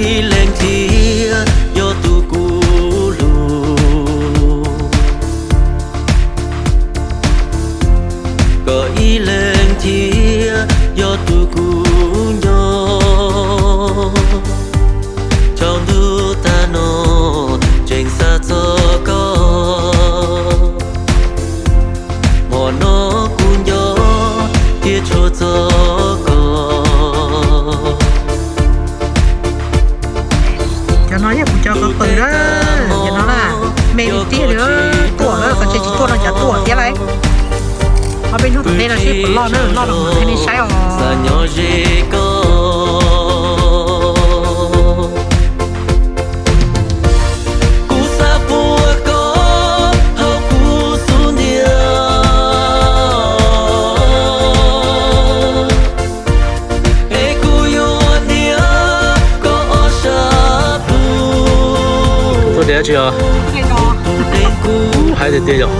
Ib leeg thiab yog tus kuv hlub, koj ib leeg thiab yog tus kuv nco. Tsaus ntuj tag no tseem xav txog koj, hmo no kuv nco thiab tshua txog koj. Cov no yog kuv cov qws na, cov no na, me li tiag li, tuaj lawm, qhov tseem tsis tuaj no cas tuaj thiab lauj. Ob peb hnub tom ntej no seb puas loj na, loj los kuv mam qhia nej saib os. Xav nyob ze koj, kuv xav puag koj hauv kuv xub ntiag, es kuv yuav hnia koj ob sab plhu. Tuaj deb tsi os? Haib tiag tiag yom.